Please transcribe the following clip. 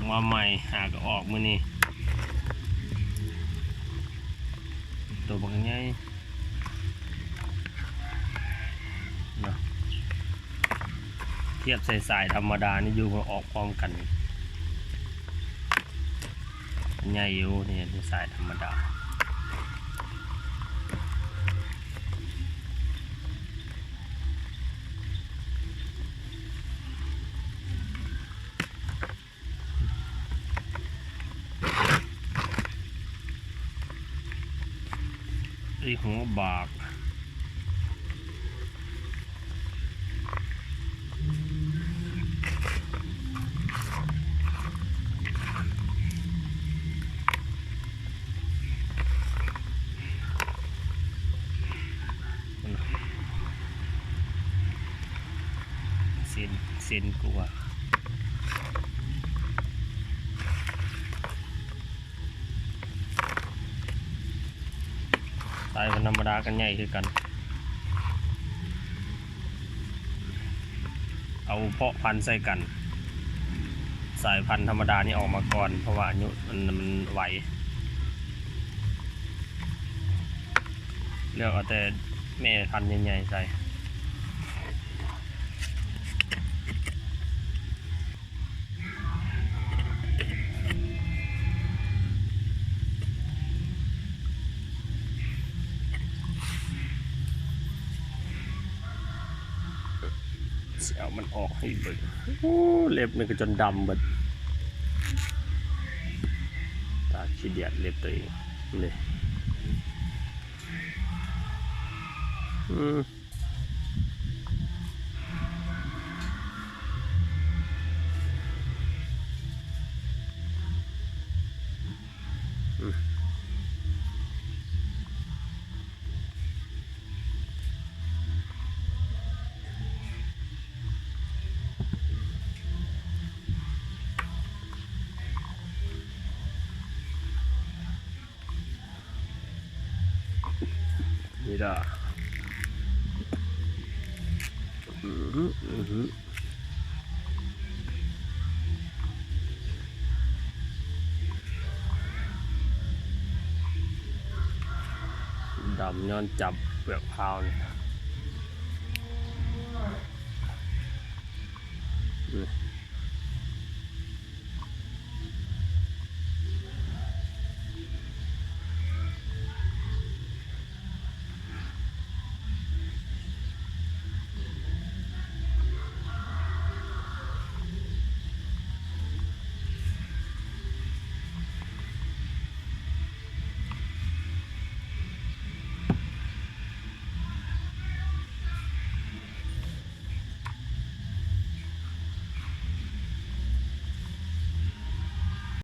ມາໃໝ່ ຫາກໍອອກມື້ນີ້ ໂຕບັກໃຫຍ່ເນາະ ທຽບໃສ່ສາຍທຳມະດານີ້ຢູ່ ມັນອອກພ້ອມກັນ ໃຫຍ່ຢູ່ ນີ້ສາຍທຳມະດາ. ອີກຫົວບາກ ເສັ້ນ ເສັ້ນກວ່າ ສາຍພັນທຳມະດາກໍໃຫຍ່ຄືກັນ ເອົາເພາະພັນໃສ່ກັນ ສາຍພັນທຳມະດານີ້ອອກມາກ່ອນ ເພາະວ່າອາຍຸມັນ ມັນໄວ ເລືອກເອົາແຕ່ແມ່ພັນໃຫຍ່ໆໃສ່. ຊິເອົາມັນອອກໃຫ້ເບິ່ງ ໂອ້ ເລັບນີ້ກໍຈົນດຳເບິດ ຕາຂີ້ດຽດເລັບຕົວເອງນີ້ ອືມ. ນີ້ດາ ອືຫື ອືຫື ດຳຍ້ອນຈັບເປືອກພ້າວນີ້.